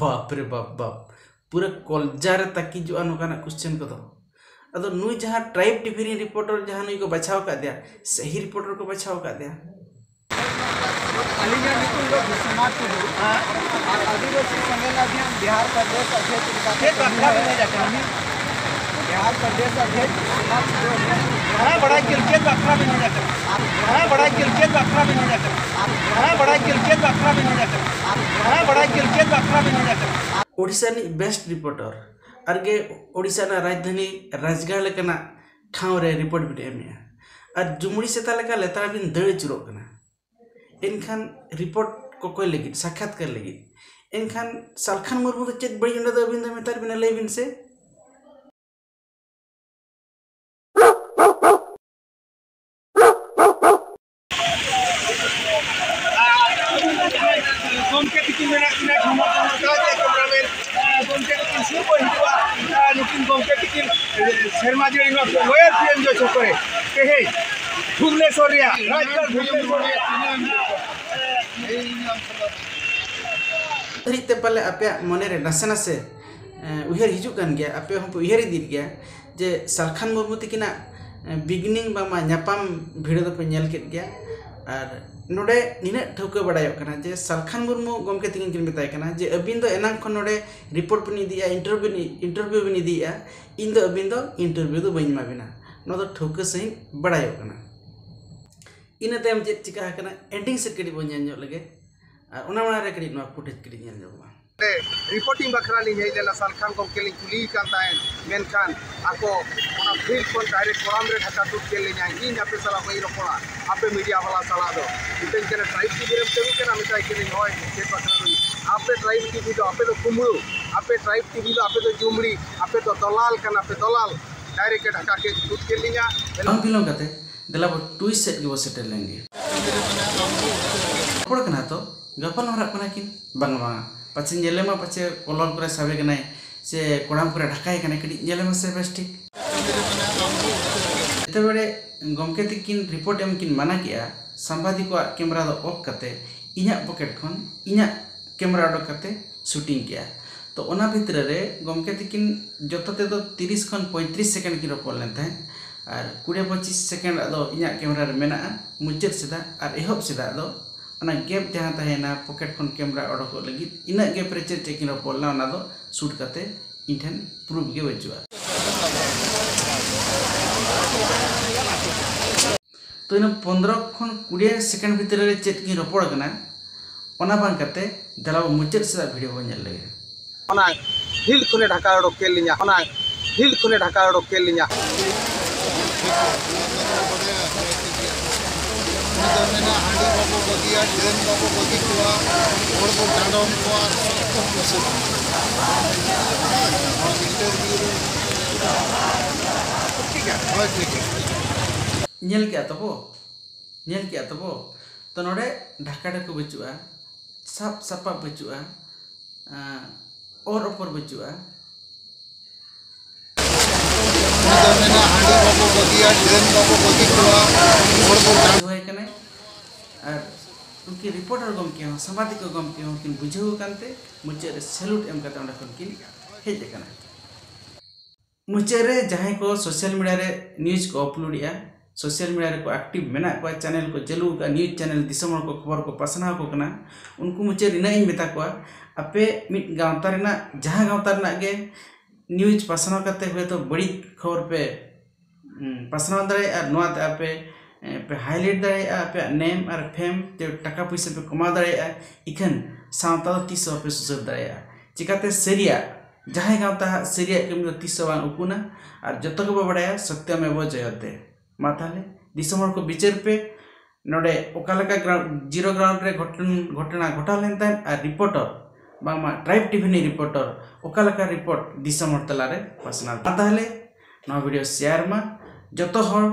ᱵᱟᱯ ᱨᱮ ᱵᱟᱯ, ᱵᱟᱯ᱾ ᱯᱩᱨᱟᱹ ᱠᱚᱞᱡᱟ ᱨᱮ ᱛᱟᱹᱠᱤᱡᱚᱜᱼᱟ ᱱᱚᱝᱠᱟᱱᱟᱜ question ᱠᱚᱫᱚ᱾ ᱟᱫᱚ ᱱᱩᱭ ᱡᱟᱦᱟᱸ tribe different reporter ᱡᱟᱦᱟᱸ ᱱᱩᱭ ᱠᱚ ᱵᱟᱪᱷᱟᱣ ᱟᱠᱟᱫ ᱫᱮᱭᱟ, ᱥᱟᱹᱦᱤ reporter ᱠᱚ ᱵᱟᱪᱷᱟᱣ ᱟᱠᱟᱫ ᱫᱮᱭᱟ᱾ ᱟᱹᱞᱤᱧᱟᱜ ᱧᱩᱛᱩᱢ ᱫᱚ ᱵᱤᱥᱥᱚᱱᱟᱛᱷ ᱴᱩᱰᱩ᱾ ᱟᱨ ᱟᱹᱫᱤᱵᱟᱹᱥᱤ ᱥᱚᱢᱢᱮᱞᱚᱱ ᱟᱵᱷᱤᱭᱟᱱ ᱵᱤᱦᱟᱨ ᱯᱨᱚᱫᱮᱥ ᱚᱫᱷᱭᱚᱠᱷ ᱞᱮᱠᱟᱛᱮ ᱪᱮᱫ ᱵᱟᱠᱷᱨᱟ ᱵᱮᱱ ᱦᱮᱡ ᱟᱠᱟᱱᱟ? ᱟᱨ ᱯᱨᱚᱫᱮᱥ ᱟᱫᱷᱭᱚᱠᱥ ᱥᱩᱵᱷᱟᱥ ᱪᱚᱣᱫᱷᱩᱨᱤ ᱢᱟᱦᱟ ᱵᱟᱲᱟᱭ ᱪᱮᱫ ᱪᱮᱫ ᱵᱟᱠᱷᱨᱟ ᱵᱤᱱ ᱦᱮᱡ ᱟᱠᱟᱱᱟ? ᱢᱟᱦᱟ ᱵᱟᱲᱟᱭ ᱪᱮᱫ ᱪᱮᱫ ᱵᱟᱠᱷᱨᱟ ᱵᱤᱱ ᱦᱮᱡ ᱟᱠᱟᱱᱟ? ᱢᱟᱦᱟ ᱵᱟᱲᱟᱭ ᱪᱮᱫ ᱪᱮᱫ ᱵᱟᱠᱷᱨᱟ ᱵᱤᱱ ᱦᱮᱡ ᱟᱠᱟᱱᱟ? ᱢᱟᱦᱟ ᱵᱟᱲᱟᱭ ᱪᱮᱫ ᱪᱮᱫ ᱵᱟᱠᱷᱨᱟ ᱵᱤᱱ ᱦᱮᱡ ᱟᱠᱟᱱᱟ? ᱳᱰᱤᱥᱟ ᱨᱤᱱᱤᱡ ᱵᱮᱥᱴ ᱨᱤᱯᱳᱨᱴᱟᱨ ᱟᱨ ᱜᱮ ᱳᱰᱤᱥᱟ ᱨᱮᱱᱟᱜ ᱨᱟᱡᱽᱫᱷᱟᱱᱤ ᱨᱟᱡᱽᱜᱟᱲ ᱞᱮᱠᱟᱱᱟᱜ ᱴᱷᱟᱶ ᱨᱮ ᱨᱤᱯᱳᱨᱴ ᱵᱤᱱ ᱮᱢᱮᱜᱼᱟ ᱟᱨ ᱡᱩᱢᱲᱤ ᱥᱮᱛᱟ ᱞᱮᱠᱟ ᱞᱮᱛᱟᱲ ᱵᱤᱱ ᱫᱟᱹᱲ ᱟᱹᱪᱩᱨᱚᱜ ᱠᱟᱱᱟ᱾ ᱮᱱᱠᱷᱟᱱ ᱨᱤᱯᱳᱨᱴ ᱠᱚᱠᱚᱭ ᱞᱟᱹᱜᱤᱫ, ᱥᱟᱠᱷᱟᱛᱠᱟᱨ ᱞᱟᱹᱜᱤᱫ, ᱮᱱᱠᱷᱟᱱ ᱥᱟᱞᱠᱷᱟᱱ ᱢᱩᱨᱢᱩ ᱫᱚ ᱪᱮᱫ ᱵᱟᱹᱲᱤᱡ ᱚᱸᱰᱮ ᱫᱚ ᱟᱹᱵᱤᱱ ᱫᱚ ᱢᱮᱛᱟᱭ ᱵᱤᱱᱟ, ᱞᱟᱹᱭ ᱵᱤᱱ ᱥᱮ? ᱜᱚᱢᱠᱮ ᱛᱤᱠᱤᱱ ᱢᱮᱱᱟᱜ ᱠᱤᱱᱟ, ᱡᱷᱩᱢᱟᱹ ᱡᱷᱩᱢᱟᱹ ᱠᱟᱡᱽ ᱮ ᱠᱚᱨᱟᱣᱮᱫ, ᱟᱨ ᱜᱚᱢᱠᱮ ᱛᱤᱠᱤᱱ ᱥᱩᱨ ᱠᱚ ᱦᱤᱡᱩᱜᱼᱟ᱾ ᱟᱨ ᱱᱩᱠᱤᱱ ᱜᱚᱢᱠᱮ ᱛᱤᱠᱤᱱ, ᱮ, ᱥᱮᱨᱢᱟ ᱡᱟᱹᱲᱤ ᱱᱚᱣᱟ ᱞᱚᱭᱟᱨ ᱯᱤ ᱮᱢ ᱡᱚᱭᱥᱚᱝᱠᱚᱨ ᱨᱮ ᱛᱮᱦᱮᱧ ᱵᱷᱩᱵᱽᱱᱮᱥᱚᱨ ᱨᱮᱭᱟᱜ, ᱨᱟᱡᱽᱜᱟᱲ ᱵᱷᱩᱵᱽᱱᱮᱥᱚᱨ ᱨᱮᱭᱟᱜ ᱫᱷᱟᱹᱨᱤᱡ ᱛᱮ ᱯᱟᱞᱮ ᱟᱯᱮᱭᱟᱜ ᱢᱚᱱᱮ ᱨᱮ ᱱᱟᱥᱮ ᱱᱟᱥᱮ, ᱮ, ᱩᱭᱦᱟᱹᱨ ᱦᱤᱡᱩᱜ ᱠᱟᱱ ᱜᱮᱭᱟ, ᱟᱯᱮ ᱦᱚᱸᱯᱮ ᱩᱭᱦᱟᱹᱨ ᱤᱫᱤᱭᱮᱫ ᱜᱮᱭᱟ ᱡᱮ ᱥᱟᱞᱠᱷᱟᱱ ᱢᱩᱨᱢᱩ ᱛᱤᱠᱤᱱᱟᱜ, ᱮ, ᱵᱤᱜᱤᱱᱤᱝ ᱵᱟᱝᱢᱟ ᱧᱟᱯᱟᱢ ᱵᱷᱤᱰᱤᱭᱳ ᱫᱚᱯᱮ ᱧᱮᱞ ᱠᱮᱫ ᱜᱮᱭᱟ᱾ ᱟᱨ ᱱᱚᱰᱮ ᱱᱤᱱᱟᱹᱜ ᱴᱷᱟᱹᱣᱠᱟᱹ ᱵᱟᱲᱟᱭᱚᱜ ᱠᱟᱱᱟ ᱡᱮ ᱥᱟᱞᱠᱷᱟᱱ ᱢᱩᱨᱢᱩ ᱜᱚᱢᱠᱮ ᱛᱤᱠᱤᱱ ᱠᱤᱱ ᱢᱮᱛᱟᱭ ᱠᱟᱱᱟ ᱡᱮ ᱟᱹᱵᱤᱱ ᱫᱚ ᱮᱱᱟᱝ ᱠᱷᱚᱱ ᱱᱚᱰᱮ ᱨᱤᱯᱳᱨᱴ ᱵᱤᱱ ᱤᱫᱤᱭᱮᱫᱼᱟ, ᱤᱱᱴᱟᱨᱵᱷᱤᱭᱩ ᱵᱤᱱ, ᱤᱱᱴᱟᱨᱵᱷᱤᱭᱩ ᱵᱤᱱ ᱤᱫᱤᱭᱮᱫᱼᱟ, ᱤᱧ ᱫᱚ ᱟᱹᱵᱤᱱ ᱫᱚ ᱤᱱᱴᱟᱨᱵᱷᱤᱭᱩ ᱫᱚ ᱵᱟᱹᱧ ᱮᱢᱟ ᱵᱤᱱᱟ᱾ ᱱᱚᱣᱟ ᱫᱚ ᱴᱷᱟᱹᱣᱠᱟᱹ ᱥᱟᱺᱦᱤᱡ ᱵᱟᱲᱟᱭᱚᱜ ᱠᱟᱱᱟ᱾ ᱤᱱᱟᱹ ᱛᱟᱭᱚᱢ ᱪᱮᱫ ᱪᱤᱠᱟ ᱟᱠᱟᱱᱟ, ᱮᱱᱰᱤᱝ ᱥᱮᱫ ᱠᱟᱹᱴᱤᱡ ᱵᱚᱱ ᱧᱮᱞ ᱧᱚᱜ ᱞᱮᱜᱮ, ᱟᱨ ᱚᱱᱟ ᱢᱟᱲᱟᱝ ᱨᱮ ᱠᱟᱹᱴᱤᱡ ᱱᱚᱣᱟ ᱯᱷᱩᱴᱮᱡᱽ ᱠᱟᱹᱴᱤᱡ ᱧᱮᱞ ᱧᱚᱜ ᱢᱟ᱾ ᱨᱤᱯᱳᱨᱴᱤᱝ ᱵᱟᱠᱷᱨᱟ ᱞᱤᱧ ᱦᱮᱡ ᱞᱮᱱᱟ, ᱥᱟᱞᱠᱷᱟᱱ ᱜᱚᱢᱠᱮ ᱞᱤᱧ ᱠᱩᱞᱤᱭᱮ ᱠᱟᱱ ᱛᱟᱦᱮᱸᱫ, ᱢᱮᱱᱠᱷᱟᱱ ᱟᱠᱚ ᱚᱱᱟ ᱯᱷᱤᱞᱰ ᱠᱷᱚᱱ ᱰᱟᱭᱨᱮᱠᱴ ᱠᱚᱲᱟᱢ ᱨᱮ ᱰᱷᱟᱠᱟ ᱛᱩᱫ ᱠᱮᱫ ᱞᱤᱧᱟ᱾ ᱤᱧ ᱟᱯᱮ ᱥᱟᱞᱟᱜ ᱵᱟᱹᱧ ᱨᱚᱯᱚᱲᱟ, ᱟᱯᱮ ᱢᱤᱰᱤᱭᱟ ᱵᱟᱞᱟ ᱥᱟᱞᱟᱜ ᱫᱚ᱾ ᱢᱤᱛᱟᱹᱧ ᱠᱟᱱᱟ, ᱴᱨᱟᱭᱤᱵᱽ ᱴᱤᱵᱷᱤ ᱨᱮᱢ ᱠᱟᱹᱢᱤ ᱠᱟᱱᱟ? ᱢᱮᱛᱟᱭ ᱠᱟᱹᱱᱟᱹᱧ, ᱦᱳᱭ᱾ ᱪᱮᱫ ᱵᱟᱠᱷᱨᱟ ᱫᱚ? ᱟᱯᱮ ᱴᱨᱟᱭᱤᱵᱽ ᱴᱤᱵᱷᱤ ᱫᱚ, ᱟᱯᱮ ᱫᱚ ᱠᱩᱢᱵᱽᱲᱩ, ᱟᱯᱮ ᱴᱨᱟᱭᱤᱵᱽ ᱴᱤᱵᱷᱤ ᱫᱚ, ᱟᱯᱮ ᱫᱚ ᱡᱩᱢᱲᱤ, ᱟᱯᱮ ᱫᱚ ᱫᱚᱞᱟᱞ ᱠᱟᱱᱟ ᱯᱮ, ᱫᱚᱞᱟᱞ᱾ ᱰᱟᱭᱨᱮᱠᱴ ᱰᱷᱟᱠᱟ ᱠᱮᱫ, ᱛᱩᱫ ᱠᱮᱫ ᱞᱤᱧᱟ᱾ ᱵᱟᱝ ᱵᱤᱞᱚᱢ ᱠᱟᱛᱮ ᱫᱮᱞᱟ ᱵᱚ ᱴᱩᱭᱤᱥ ᱥᱮᱫ ᱜᱮᱵᱚ ᱥᱮᱴᱮᱨ ᱞᱮᱱ ᱜᱮ᱾ ᱨᱚᱯᱚᱲ ᱠᱟᱱᱟ ᱛᱚ, ᱜᱟᱯᱟᱞ ᱢᱟᱨᱟᱜ ᱠᱟᱱᱟ ᱠᱤᱱ? ᱵᱟᱝ, ᱵᱟᱝ, ᱯᱟᱪᱷᱮ ᱧᱮᱞᱮ ᱢᱟ, ᱯᱟᱪᱷᱮ ᱠᱚᱞᱚᱢ ᱠᱚᱨᱮ ᱥᱟᱵᱮ ᱠᱟᱱᱟᱭ ᱥᱮ ᱠᱚᱲᱟᱢ ᱠᱚᱨᱮ ᱰᱷᱟᱠᱟᱭ ᱠᱟᱱᱟᱭ, ᱠᱟᱹᱴᱤᱡ ᱧᱮᱞᱮ ᱢᱟ ᱥᱮ ᱵᱮᱥ ᱴᱷᱤᱠ᱾ ᱡᱮᱛᱮ ᱵᱮᱲᱮ ᱜᱚᱢᱠᱮ ᱛᱤᱠᱤᱱ ᱨᱤᱯᱳᱨᱴ ᱮᱢ ᱠᱤᱱ ᱢᱟᱱᱟ ᱠᱮᱜᱼᱟ, ᱥᱟᱢᱵᱟᱫᱤᱠ ᱠᱚᱣᱟᱜ ᱠᱮᱢᱨᱟ ᱫᱚ ᱚᱯᱷ ᱠᱟᱛᱮ ᱤᱧᱟᱹᱜ ᱯᱚᱠᱮᱴ ᱠᱷᱚᱱ ᱤᱧᱟᱹᱜ ᱠᱮᱢᱨᱟ ᱚᱰᱚᱠ ᱠᱟᱛᱮ ᱥᱩᱴᱤᱝ ᱠᱮᱜᱼᱟ᱾ ᱛᱚ ᱚᱱᱟ ᱵᱷᱤᱛᱨᱤ ᱨᱮ ᱜᱚᱢᱠᱮ ᱛᱤᱠᱤᱱ ᱡᱚᱛᱚ ᱛᱮᱫᱚ ᱛᱤᱨᱤᱥ ᱠᱷᱚᱱ ᱯᱚᱸᱭᱛᱨᱤᱥ ᱥᱮᱠᱮᱱᱰ ᱠᱤᱱ ᱨᱚᱯᱚᱲ ᱞᱮᱱ ᱛᱟᱦᱮᱸᱫ, ᱟᱨ ᱠᱩᱲᱤ ᱯᱚᱸᱪᱤᱥ ᱥᱮᱠᱮᱱᱰ ᱟᱜ ᱫᱚ ᱤᱧᱟᱹᱜ ᱠᱮᱢᱨᱟ ᱨᱮ ᱢᱮᱱᱟᱜᱼᱟ᱾ ᱢᱩᱪᱟᱹᱫ ᱥᱮᱫᱟᱜ ᱟᱨ ᱮᱦᱚᱵ ᱥᱮᱫᱟᱜ ᱫᱚ ᱚᱱᱟ ᱜᱮᱯ ᱡᱟᱦᱟᱸ ᱛᱟᱦᱮᱸᱭᱮᱱᱟ ᱯᱚᱠᱮᱴ ᱠᱷᱚᱱ ᱠᱮᱢᱨᱟ ᱚᱰᱚᱠᱚᱜ ᱞᱟᱹᱜᱤᱫ, ᱤᱱᱟᱹᱜ ᱜᱮᱯ ᱨᱮ ᱪᱮᱫ ᱪᱮᱫ ᱠᱤᱱ ᱨᱚᱯᱚᱲ ᱞᱮᱱᱟ, ᱚᱱᱟ ᱫᱚ ᱥᱩᱴ ᱠᱟᱛᱮ ᱤᱧ ᱴᱷᱮᱱ ᱯᱨᱩᱯᱷ ᱜᱮ ᱵᱟᱹᱪᱩᱜᱼᱟ᱾ ᱛᱚ ᱤᱱᱟᱹ ᱯᱚᱱᱫᱽᱨᱚ ᱠᱷᱚᱱ ᱠᱩᱲᱤ ᱥᱮᱠᱮᱱᱰ ᱵᱷᱤᱛᱨᱤ ᱨᱮ ᱪᱮᱫ ᱠᱤᱱ ᱨᱚᱯᱚᱲ ᱠᱟᱱᱟ, ᱚᱱᱟ ᱵᱟᱝ ᱠᱟᱛᱮ ᱫᱮᱞᱟ ᱵᱚ ᱢᱩᱪᱟᱹᱫ ᱥᱮᱫᱟᱜ ᱵᱷᱤᱰᱤᱭᱳ ᱵᱚᱱ ᱧᱮᱞ ᱞᱮᱜᱮ᱾ ᱚᱱᱟ ᱯᱷᱤᱞᱰ ᱠᱷᱚᱱᱮ ᱰᱷᱟᱠᱟ ᱚᱰᱚᱠ ᱠᱮᱫ ᱞᱤᱧᱟ, ᱚᱱᱟ ᱯᱷᱤᱞᱰ ᱠᱷᱚᱱᱮ ᱰᱷᱟᱠᱟ ᱚᱰᱚᱠ ᱠᱮᱫ ᱞᱤᱧᱟ᱾ ᱚᱱᱟ ᱫᱚ ᱢᱮᱱᱟ, ᱦᱟᱺᱰᱤ ᱵᱟᱵᱚ ᱵᱟᱹᱜᱤᱭᱟ, ᱰᱟᱹᱱ ᱵᱟᱵᱚ ᱵᱟᱹᱜᱤ ᱠᱚᱣᱟ, ᱦᱚᱲ ᱵᱚ ᱰᱟᱸᱰᱚᱢ ᱠᱚᱣᱟ, ᱥᱚᱠᱛᱚ ᱯᱩᱭᱥᱟᱹ ᱵᱚ ᱧᱟᱢᱟ᱾ ᱱᱚᱣᱟ ᱤᱱᱴᱟᱨᱵᱷᱤᱭᱩ ᱨᱮ ᱦᱳᱭ, ᱴᱷᱤᱠ ᱜᱮᱭᱟ᱾ ᱧᱮᱞ ᱠᱮᱜᱼᱟ ᱛᱚᱵᱚ, ᱧᱮᱞ ᱠᱮᱜᱼᱟ ᱛᱚᱵᱚ᱾ ᱛᱚ ᱱᱚᱰᱮ ᱰᱷᱟᱠᱟ ᱰᱷᱟᱹᱠᱩ ᱵᱟᱹᱪᱩᱜᱼᱟ, ᱥᱟᱵ ᱥᱟᱯᱟᱵ ᱵᱟᱹᱪᱩᱜᱼᱟ, ᱟᱸ, ᱚᱨ ᱚᱯᱚᱨ ᱵᱟᱹᱪᱩᱜᱼᱟ᱾ ᱩᱱᱤ ᱫᱚ ᱢᱮᱱᱟ, ᱦᱟᱺᱰᱤ ᱵᱟᱵᱚ ᱵᱟᱹᱜᱤᱭᱟ, ᱰᱟᱹᱱ ᱵᱟᱵᱚ ᱵᱟᱹᱜᱤ ᱠᱚᱣᱟ, ᱦᱚᱲ ᱵᱚ ᱰᱟᱸᱰᱚᱢ ᱟᱭ ᱠᱟᱱᱟᱭ᱾ ᱟᱨ ᱩᱱᱠᱤᱱ ᱨᱤᱯᱳᱨᱴᱟᱨ ᱜᱚᱢᱠᱮ ᱦᱚᱸ, ᱥᱟᱢᱵᱟᱫᱤᱠ ᱜᱚᱢᱠᱮ ᱦᱚᱸ ᱠᱤᱱ ᱵᱩᱡᱷᱟᱹᱣ ᱟᱠᱟᱱ ᱛᱮ ᱢᱩᱪᱟᱹᱫ ᱨᱮ ᱥᱮᱞᱩᱴ ᱮᱢ ᱠᱟᱛᱮ ᱚᱸᱰᱮ ᱠᱷᱚᱱ ᱠᱤᱱ ᱦᱮᱡ ᱟᱠᱟᱱᱟ᱾ ᱢᱩᱪᱟᱹᱫ ᱨᱮ ᱡᱟᱦᱟᱸᱭ ᱠᱚ ᱥᱳᱥᱟᱞ ᱢᱤᱰᱤᱭᱟ ᱨᱮ ᱱᱤᱭᱩᱡᱽ ᱠᱚ ᱟᱯᱞᱳᱰ ᱮᱜᱼᱟ, ᱥᱳᱥᱟᱞ ᱢᱤᱰᱤᱭᱟ ᱨᱮᱠᱚ ᱮᱠᱴᱤᱵᱷ ᱢᱮᱱᱟᱜ ᱠᱚᱣᱟ, ᱪᱮᱱᱮᱞ ᱠᱚ ᱪᱟᱹᱞᱩ ᱟᱠᱟᱫᱼᱟ, ᱱᱤᱭᱩᱡᱽ ᱪᱮᱱᱮᱞ ᱫᱤᱥᱚᱢ ᱦᱚᱲ ᱠᱚ ᱠᱷᱚᱵᱚᱨ ᱠᱚ ᱯᱟᱥᱱᱟᱣ ᱟᱠᱚ ᱠᱟᱱᱟ, ᱩᱱᱠᱩ ᱢᱩᱪᱟᱹᱫ ᱨᱮ ᱱᱤᱱᱟᱹᱜ ᱤᱧ ᱢᱮᱛᱟ ᱠᱚᱣᱟ, ᱟᱯᱮ ᱢᱤᱫ ᱜᱟᱶᱛᱟ ᱨᱮᱱᱟᱜ, ᱡᱟᱦᱟᱸ ᱜᱟᱶᱛᱟ ᱨᱮᱱᱟᱜ ᱜᱮ ᱱᱤᱭᱩᱡᱽ ᱯᱟᱥᱱᱟᱣ ᱠᱟᱛᱮ ᱦᱚᱭᱛᱳ ᱵᱟᱹᱲᱤᱡ ᱠᱷᱚᱵᱚᱨ ᱯᱮ, ᱩᱸ, ᱯᱟᱥᱱᱟᱣ ᱫᱟᱲᱮᱭᱟᱜᱼᱟ, ᱟᱨ ᱱᱚᱣᱟ ᱛᱮ ᱟᱯᱮ, ᱮᱸ, ᱯᱮ ᱦᱟᱭᱞᱟᱭᱤᱴ ᱫᱟᱲᱮᱭᱟᱜᱼᱟ ᱟᱯᱮᱭᱟᱜ ᱱᱮᱢ ᱟᱨ ᱯᱷᱮᱢ, ᱛᱮ ᱴᱟᱠᱟ ᱯᱩᱭᱥᱟᱹ ᱯᱮ ᱠᱟᱢᱟᱣ ᱫᱟᱲᱮᱭᱟᱜᱼᱟ᱾ ᱤᱠᱷᱟᱹᱱ ᱥᱟᱶᱛᱟ ᱫᱚ ᱛᱤᱥ ᱦᱚᱸ ᱵᱟᱯᱮ ᱥᱩᱥᱟᱹᱨ ᱫᱟᱲᱮᱭᱟᱜᱼᱟ᱾ ᱪᱤᱠᱟᱛᱮ ᱥᱟᱹᱨᱤᱭᱟᱜ, ᱡᱟᱦᱟᱸᱭ ᱜᱟᱶᱛᱟ ᱦᱟᱜ ᱥᱟᱹᱨᱤᱭᱟᱜ ᱠᱟᱹᱢᱤ ᱫᱚ ᱛᱤᱥ ᱦᱚᱸ ᱵᱟᱝ ᱩᱠᱩᱱᱟ, ᱟᱨ ᱡᱚᱛᱚ ᱜᱮᱵᱚ ᱵᱟᱲᱟᱭᱟ ᱥᱚᱛᱭᱚᱢᱮᱵᱚ ᱡᱚᱭᱚᱛᱮ᱾ ᱢᱟ ᱛᱟᱦᱞᱮ ᱫᱤᱥᱚᱢ ᱦᱚᱲ ᱠᱚ ᱵᱤᱪᱟᱹᱨ ᱯᱮ, ᱱᱚᱰᱮ ᱚᱠᱟ ᱞᱮᱠᱟ ᱜᱨᱟ-, ᱡᱤᱨᱳ ᱜᱨᱟᱣᱩᱱᱰ ᱨᱮ ᱜᱷᱚᱴᱚᱱ-, ᱜᱷᱚᱴᱚᱱᱟ ᱜᱷᱚᱴᱟᱣ ᱞᱮᱱ ᱛᱟᱦᱮᱸᱫ, ᱟᱨ ᱨᱤᱯᱳᱨᱴᱚᱨ, ᱵᱟᱝᱢᱟ ᱴᱨᱟᱭᱤᱵᱽ ᱴᱤᱵᱷᱤ ᱨᱤᱱᱤᱡ ᱨᱤᱯᱳᱨᱴᱚᱨ ᱚᱠᱟ ᱞᱮᱠᱟ ᱨᱤᱯᱳᱨᱴ ᱫᱤᱥᱚᱢ ᱦᱚᱲ ᱛᱟᱞᱟᱨᱮ ᱯᱟᱥᱱᱟᱣ᱾ ᱢᱟ ᱛᱟᱦᱞᱮ ᱱᱚᱣᱟ ᱵᱷᱤᱰᱤᱭᱳ ᱥᱮᱭᱟᱨ ᱢᱟ, ᱡᱚᱛᱚ ᱦᱚᱲ,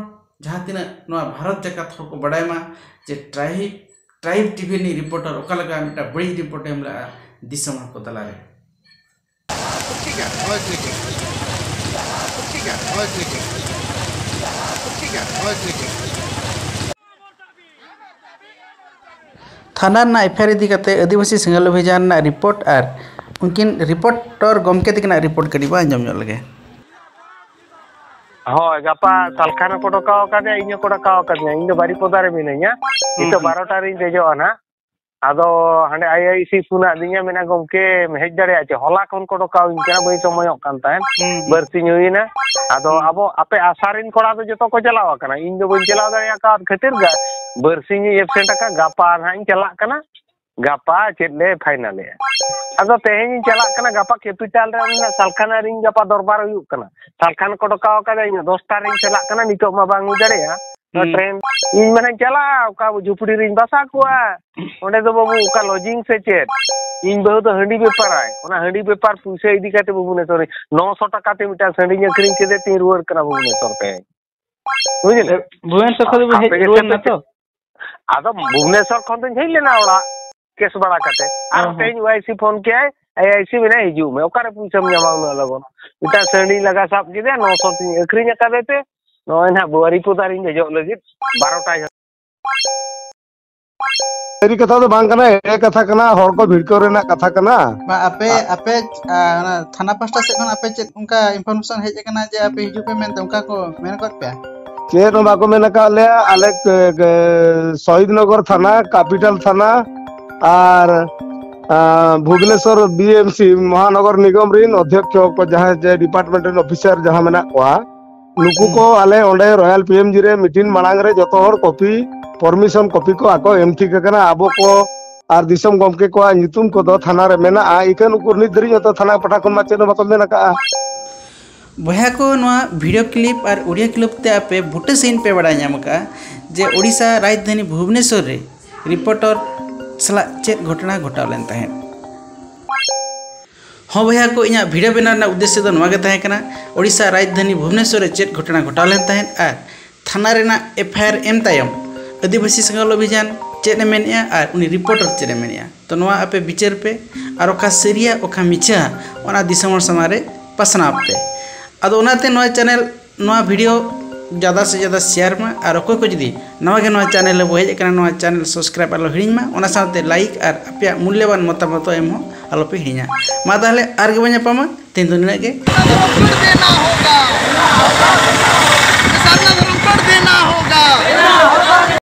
ᱡᱟᱦᱟᱸ ᱛᱤᱱᱟᱹᱜ ᱱᱚᱣᱟ ᱵᱷᱟᱨᱚᱛ ᱡᱟᱠᱟᱛ ᱦᱚᱲ ᱠᱚ ᱵᱟᱰᱟᱭ ᱢᱟ ᱡᱮ ᱴᱨᱟᱭᱤᱵᱽ, ᱴᱨᱟᱭᱤᱵᱽ ᱴᱤᱵᱷᱤ ᱨᱤᱱᱤᱡ ᱨᱤᱯᱳᱨᱴᱟᱨ ᱚᱠᱟ ᱞᱮᱠᱟ ᱢᱤᱫᱴᱟᱝ ᱵᱟᱹᱲᱤᱡ ᱨᱤᱯᱳᱨᱴ ᱮ ᱮᱢ ᱞᱮᱜᱼᱟ ᱫᱤᱥᱚᱢ ᱦᱚᱲ ᱠᱚ ᱛᱟᱞᱟᱨᱮ᱾ ᱴᱷᱤᱠ ᱜᱮᱭᱟ, ᱦᱳᱭ, ᱴᱷᱤᱠ ᱜᱮᱭᱟ᱾ ᱴᱷᱤᱠ ᱜᱮᱭᱟ, ᱦᱳᱭ, ᱴᱷᱤᱠ ᱜᱮᱭᱟ᱾ ᱴᱷᱤᱠ ᱜᱮᱭᱟ, ᱦᱳᱭ, ᱴᱷᱤᱠ ᱜᱮᱭᱟ᱾ ᱛᱷᱟᱱᱟ ᱨᱮᱱᱟᱜ ᱮᱯᱷ ᱟᱭ ᱟᱨ ᱤᱫᱤ ᱠᱟᱛᱮ ᱟᱹᱫᱤᱵᱟᱹᱥᱤ ᱥᱮᱸᱜᱮᱞ ᱚᱵᱷᱤᱡᱟᱱ ᱨᱮᱱᱟᱜ ᱨᱤᱯᱳᱨᱴ ᱟᱨ ᱩᱱᱠᱤᱱ ᱨᱤᱯᱳᱨᱴᱚᱨ ᱜᱚᱢᱠᱮ ᱛᱟᱹᱠᱤᱱᱟᱜ ᱨᱤᱯᱳᱨᱴ ᱠᱟᱹᱴᱤᱡ ᱵᱚᱱ ᱟᱸᱡᱚᱢ ᱧᱚᱜ ᱞᱮᱜᱮ᱾ ᱦᱳᱭ, ᱜᱟᱯᱟ ᱥᱟᱞᱠᱷᱟᱱ ᱦᱚᱸᱠᱚ ᱰᱚᱠᱟᱣ ᱟᱠᱟᱫᱤᱧᱟ, ᱤᱧ ᱦᱚᱸᱠᱚ ᱰᱚᱠᱟᱣ ᱟᱠᱟᱫᱤᱧᱟ᱾ ᱤᱧ ᱫᱚ ᱵᱟᱨᱤᱯᱚᱫᱟ ᱨᱮ ᱢᱤᱱᱟᱹᱧᱟ᱾ ᱱᱤᱛᱚᱜ ᱦᱩᱸ᱾ ᱵᱟᱨᱚᱴᱟ ᱨᱤᱧ ᱫᱮᱡᱚᱜᱼᱟ ᱱᱟᱦᱟᱜ᱾ ᱟᱫᱚ ᱦᱟᱸᱰᱮ ᱟᱭ ᱟᱭ ᱥᱤ ᱯᱷᱳᱱ ᱟᱹᱫᱤᱧᱟ, ᱢᱮᱱᱟ, "ᱜᱚᱢᱠᱮ ᱦᱮᱡ ᱫᱟᱲᱮᱭᱟᱜᱼᱟ ᱪᱮ?" ᱦᱚᱞᱟ ᱠᱷᱚᱱ ᱠᱚ ᱰᱚᱠᱟᱣᱤᱧ ᱠᱟᱱᱟ, ᱵᱟᱹᱧ ᱥᱚᱢᱚᱭᱚᱜ ᱠᱟᱱ ᱛᱟᱦᱮᱸᱫ, ᱦᱩᱸ᱾ ᱵᱟᱨᱥᱤᱧ ᱦᱩᱭᱮᱱᱟ᱾ ᱟᱫᱚ ᱦᱩᱸ᱾ ᱟᱵᱚ ᱟᱯᱮ ᱟᱥᱟ ᱨᱮᱱ ᱠᱚᱲᱟ ᱫᱚ ᱡᱚᱛᱚ ᱠᱚ ᱪᱟᱞᱟᱣ ᱟᱠᱟᱱᱟ, ᱤᱧ ᱫᱚ ᱵᱟᱹᱧ ᱪᱟᱞᱟᱣ ᱫᱟᱲᱮ ᱟᱠᱟᱫ ᱠᱷᱟᱹᱛᱤᱨ ᱜᱮ ᱵᱟᱨᱥᱤᱧ ᱤᱧ ᱮᱵᱥᱮᱱᱴ ᱟᱠᱟᱫ᱾ ᱜᱟᱯᱟ ᱱᱟᱦᱟᱜ ᱤᱧ ᱪᱟᱞᱟᱜ ᱠᱟᱱᱟ, ᱜᱟᱯᱟ ᱪᱮᱫ ᱞᱮ ᱯᱷᱟᱭᱱᱟᱞᱮᱜᱼᱟ᱾ ᱟᱫᱚ ᱛᱮᱦᱮᱧ ᱤᱧ ᱪᱟᱞᱟᱜ ᱠᱟᱱᱟ, ᱜᱟᱯᱟ ᱠᱮᱯᱤᱴᱟᱞ ᱨᱮ ᱚᱱᱟ ᱥᱟᱞᱠᱷᱟᱱᱟ ᱨᱤᱧ ᱜᱟᱯᱟ ᱫᱚᱨᱵᱟᱨ ᱦᱩᱭᱩᱜ ᱠᱟᱱᱟ, ᱥᱟᱞᱠᱷᱟᱱ ᱠᱚ ᱰᱚᱠᱟᱣ ᱟᱠᱟᱫᱟ, ᱤᱧ ᱫᱚᱥᱴᱟ ᱨᱤᱧ ᱪᱟᱞᱟᱜ ᱠᱟᱱᱟ, ᱱᱤᱛᱚᱜ ᱢᱟ ᱵᱟᱝ ᱦᱩᱭ ᱫᱟᱲᱮᱭᱟᱜᱼᱟ᱾ ᱦᱩᱸ᱾ ᱴᱨᱮᱱ ᱤᱧ ᱢᱟᱱᱮᱧ ᱪᱟᱞᱟᱜᱼᱟ, ᱚᱠᱟ ᱡᱷᱩᱯᱲᱤ ᱨᱤᱧ ᱵᱟᱥᱟ ᱠᱚᱣᱟ, ᱚᱸᱰᱮ ᱫᱚ ᱵᱟᱹᱵᱩ ᱚᱠᱟ ᱞᱚᱡᱤᱝ ᱥᱮ ᱪᱮᱫ? ᱤᱧ ᱵᱟᱹᱦᱩ ᱫᱚ ᱦᱟᱺᱰᱤ ᱵᱮᱯᱟᱨᱟᱭ, ᱚᱱᱟ ᱦᱟᱺᱰᱤ ᱵᱮᱯᱟᱨ ᱯᱩᱭᱥᱟᱹ ᱤᱫᱤ ᱠᱟᱛᱮ ᱵᱟᱹᱵᱩ ᱱᱮᱥᱚᱨᱤ ᱱᱚᱥᱚ ᱴᱟᱠᱟ ᱛᱮ ᱢᱤᱫᱴᱟᱝ ᱥᱟᱺᱰᱤᱧ ᱟᱹᱠᱷᱨᱤᱧ ᱠᱮᱫᱮ ᱛᱤᱧ ᱨᱩᱣᱟᱹᱲ ᱠᱟᱱᱟ ᱵᱟᱹᱵᱩ ᱱᱮᱥᱚᱨ ᱛᱮ᱾ ᱵᱩᱡᱷᱟᱹᱣ? ᱵᱷᱩᱵᱽᱱᱮᱥᱚᱨ ᱠᱷᱚᱱ ᱫᱚ ᱦᱮᱡ ᱟᱯᱮ ᱜᱮ ᱨᱩᱣᱟᱹᱲ ᱪᱮᱫ ᱯᱮ ᱱᱟ ᱛᱚ? ᱪᱤᱠᱟᱹ-, ᱟᱫᱚ ᱵᱷᱩᱵᱽᱱᱮᱥᱚᱨ ᱠᱷᱚᱱ ᱫᱚᱧ ᱦᱮᱡ ᱞᱮᱱᱟ ᱚᱲᱟᱜ, ᱠᱮᱥ ᱵᱟᱲᱟ ᱠᱟᱛᱮ᱾ ᱟᱨ ᱦᱚᱸ, ᱦᱚᱸ᱾ ᱛᱮᱦᱮᱧ ᱳᱟᱭ ᱥᱤ ᱯᱷᱳᱱ ᱠᱮᱜᱼᱟᱭ, "ᱮ ᱟᱭ ᱥᱤ ᱢᱮᱱᱟᱭ, ᱦᱤᱡᱩᱜ ᱢᱮ᱾" ᱚᱠᱟᱨᱮ ᱯᱩᱭᱥᱟᱹᱢ ᱧᱟᱢᱟ ᱩᱱᱟᱹᱜ ᱞᱚᱜᱚᱱ? ᱢᱤᱫᱴᱟᱝ ᱥᱟᱺᱰᱤ ᱞᱟᱜᱟ ᱥᱟᱵ ᱠᱮᱫᱮᱭᱟ, ᱱᱚᱥᱚ ᱛᱤᱧ ᱟᱹᱠᱷᱨᱤᱧ ᱟᱠᱟᱫᱮ ᱛᱮ ᱱᱚᱜᱼᱚᱭ ᱱᱟᱦᱟᱜ ᱵᱟᱨᱤᱯᱚᱫᱟ ᱨᱤᱧ ᱫᱮᱡᱚᱜ ᱞᱟᱹᱜᱤᱫ, ᱵᱟᱨᱚᱴᱟ ᱡᱚᱦᱚᱜ᱾ ᱥᱟᱹᱨᱤ ᱠᱟᱛᱷᱟ ᱫᱚ ᱵᱟᱝ ᱠᱟᱱᱟ, ᱮᱲᱮ ᱠᱟᱛᱷᱟ ᱠᱟᱱᱟ, ᱦᱚᱲ ᱠᱚ ᱵᱷᱤᱲᱠᱟᱹᱣ ᱨᱮᱱᱟᱜ ᱠᱟᱛᱷᱟ ᱠᱟᱱᱟ᱾ ᱵᱟ, ᱟᱯᱮ, ᱟ- ᱟᱯᱮ, ᱟ, ᱚᱱᱟ ᱛᱷᱟᱱᱟ ᱯᱟᱦᱴᱟ ᱥᱮᱫ ᱠᱷᱚᱱ ᱟᱯᱮ ᱪᱮᱫ ᱚᱱᱠᱟ ᱤᱱᱯᱷᱚᱨᱢᱮᱥᱚᱱ ᱦᱮᱡ ᱟᱠᱟᱱᱟ ᱡᱮ ᱟᱯᱮ ᱦᱤᱡᱩᱜ ᱯᱮ ᱢᱮᱱᱛᱮ, ᱚᱱᱠᱟ ᱠᱚ ᱢᱮᱱ ᱟᱠᱟᱫ ᱯᱮᱭᱟ? ᱪᱮᱫ ᱦᱚᱸ ᱵᱟᱠᱚ ᱢᱮᱱ ᱟᱠᱟᱫ ᱞᱮᱭᱟ᱾ ᱟᱞᱮ, ᱮ, ᱮ, ᱥᱚᱦᱤᱫᱱᱚᱜᱚᱨ ᱛᱷᱟᱱᱟ, ᱠᱮᱯᱤᱴᱟᱞ ᱛᱷᱟᱱᱟ ᱟᱨ, ᱟ, ᱵᱷᱩᱵᱽᱱᱮᱥᱚᱨ ᱵᱤ ᱮᱢ ᱥᱤ ᱢᱚᱦᱟᱱᱚᱜᱚᱨ ᱱᱤᱜᱚᱢ ᱨᱤᱱ ᱚᱫᱽᱫᱷᱚᱠᱷᱚ ᱠᱚ, ᱡᱟᱦᱟᱸᱭ ᱡᱮ ᱰᱤᱯᱟᱨᱴᱢᱮᱱᱴ ᱨᱤᱱ ᱚᱯᱷᱤᱥᱟᱨ ᱡᱟᱦᱟᱸ ᱢᱮᱱᱟᱜ ᱠᱚᱣᱟ, ᱱᱩᱠᱩ ᱦᱩᱸ᱾ ᱠᱚ ᱟᱞᱮ ᱚᱸᱰᱮ ᱨᱚᱭᱟᱞ ᱯᱤ ᱮᱢ ᱡᱤ ᱨᱮ ᱢᱤᱴᱤᱝ ᱢᱟᱲᱟᱝ ᱨᱮ ᱡᱚᱛᱚ ᱦᱚᱲ ᱠᱚᱯᱤ, ᱯᱟᱨᱢᱤᱥᱚᱱ ᱠᱚᱯᱤ ᱠᱚ ᱟᱠᱚ ᱮᱢ ᱴᱷᱤᱠ ᱟᱠᱟᱱᱟ᱾ ᱟᱵᱚ ᱠᱚ ᱟᱨ ᱫᱤᱥᱚᱢ ᱜᱚᱢᱠᱮ ᱠᱚᱣᱟᱜ ᱧᱩᱛᱩᱢ ᱠᱚᱫᱚ ᱛᱷᱟᱱᱟ ᱨᱮ ᱢᱮᱱᱟᱜᱼᱟ᱾ ᱤᱠᱷᱟᱹᱱ ᱩᱠᱩᱨ ᱱᱤᱛ ᱫᱷᱟᱹᱨᱤᱡ ᱦᱚᱸᱛᱚ ᱛᱷᱟᱱᱟ ᱯᱟᱦᱴᱟ ᱠᱷᱚᱱ ᱢᱟ ᱪᱮᱫ ᱦᱚᱸ ᱵᱟᱠᱚ ᱢᱮᱱ ᱟᱠᱟᱫᱼᱟ᱾ ᱵᱚᱭᱦᱟ ᱠᱚ, ᱱᱚᱣᱟ ᱵᱷᱤᱰᱤᱭᱳ ᱠᱞᱤᱯ ᱟᱨ ᱚᱰᱤᱭᱳ ᱠᱞᱤᱯ ᱛᱮ ᱟᱯᱮ ᱵᱩᱴᱟᱹ ᱥᱟᱺᱦᱤᱡ ᱯᱮ ᱵᱟᱲᱟᱭ ᱧᱟᱢ ᱟᱠᱟᱫᱼᱟ ᱡᱮ ᱳᱰᱤᱥᱟ ᱨᱟᱡᱽᱫᱷᱟᱱᱤ ᱵᱷᱩᱵᱽᱱᱮᱥᱚᱨ ᱨᱮ ᱨᱤᱯᱳᱨᱴᱚᱨ ᱥᱟᱞᱟᱜ ᱪᱮᱫ ᱜᱷᱚᱴᱚᱱᱟ ᱜᱷᱚᱴᱟᱣ ᱞᱮᱱ ᱛᱟᱦᱮᱸᱫ᱾ ᱦᱚᱸ ᱵᱚᱭᱦᱟ ᱠᱚ, ᱤᱧᱟᱹᱜ ᱵᱷᱤᱰᱤᱭᱳ ᱵᱮᱱᱟᱣ ᱨᱮᱱᱟᱜ ᱩᱫᱽᱫᱮᱥᱥᱚ ᱫᱚ ᱱᱚᱣᱟ ᱜᱮ ᱛᱟᱦᱮᱸ ᱠᱟᱱᱟ, ᱳᱰᱤᱥᱟ ᱨᱟᱡᱽᱫᱷᱟᱱᱤ ᱵᱷᱩᱵᱽᱱᱮᱥᱚᱨ ᱨᱮ ᱪᱮᱫ ᱜᱷᱚᱴᱚᱱᱟ ᱜᱷᱚᱴᱟᱣ ᱞᱮᱱ ᱛᱟᱦᱮᱸᱫ ᱟᱨ ᱛᱷᱟᱱᱟ ᱨᱮᱱᱟᱜ ᱮᱯᱷ ᱟᱭ ᱟᱨ ᱮᱢ ᱛᱟᱭᱚᱢ ᱟᱹᱫᱤᱵᱟᱹᱥᱤ ᱥᱮᱸᱜᱮᱞ ᱚᱵᱷᱤᱡᱟᱱ ᱪᱮᱫ ᱮ ᱢᱮᱱᱮᱜᱼᱟ ᱟᱨ ᱩᱱᱤ ᱨᱤᱯᱳᱨᱴᱟᱨ ᱪᱮᱫ ᱮ ᱢᱮᱱᱮᱜᱼᱟ᱾ ᱛᱚ ᱱᱚᱣᱟ ᱟᱯᱮ ᱵᱤᱪᱟᱹᱨ ᱯᱮ ᱟᱨ ᱚᱠᱟ ᱥᱟᱹᱨᱤᱭᱟ ᱚᱠᱟ ᱢᱤᱪᱷᱟᱹ ᱚᱱᱟ ᱫᱤᱥᱚᱢ ᱦᱚᱲ ᱥᱟᱢᱟᱝ ᱨᱮ ᱯᱟᱥᱱᱟᱣ ᱯᱮ᱾ ᱟᱫᱚ ᱚᱱᱟᱛᱮ ᱱᱚᱣᱟ ᱪᱮᱱᱮᱞ, ᱱᱚᱣᱟ ᱵᱷᱤᱰᱤᱭᱳ ᱡᱟᱫᱟ ᱥᱮ ᱡᱟᱫᱟ ᱥᱮᱭᱟᱨ ᱢᱟ ᱟᱨ ᱚᱠᱚᱭ ᱠᱚ ᱡᱩᱫᱤ ᱱᱟᱣᱟ ᱜᱮ ᱱᱚᱣᱟ ᱪᱮᱱᱮᱞ ᱨᱮᱵᱚ ᱦᱮᱡ ᱟᱠᱟᱱᱟ, ᱱᱚᱣᱟ ᱪᱮᱱᱮᱞ ᱥᱟᱵᱥᱠᱨᱟᱭᱤᱵ ᱟᱞᱚ ᱦᱤᱲᱤᱧ ᱢᱟ, ᱚᱱᱟ ᱥᱟᱶᱛᱮ ᱞᱟᱭᱤᱠ ᱟᱨ ᱟᱯᱮᱭᱟᱜ ᱢᱩᱞᱞᱚᱵᱟᱱ ᱢᱚᱛᱟᱢᱚᱛ ᱮᱢ ᱦᱚᱸ ᱟᱞᱚᱯᱮ ᱦᱤᱲᱤᱧᱟ᱾ ᱢᱟ ᱛᱟᱦᱚᱞᱮ ᱟᱨ ᱜᱮᱵᱚᱱ ᱧᱟᱯᱟᱢᱟ, ᱛᱮᱦᱮᱧ ᱫᱚ ᱱᱤᱱᱟᱹᱜ ᱜᱮ᱾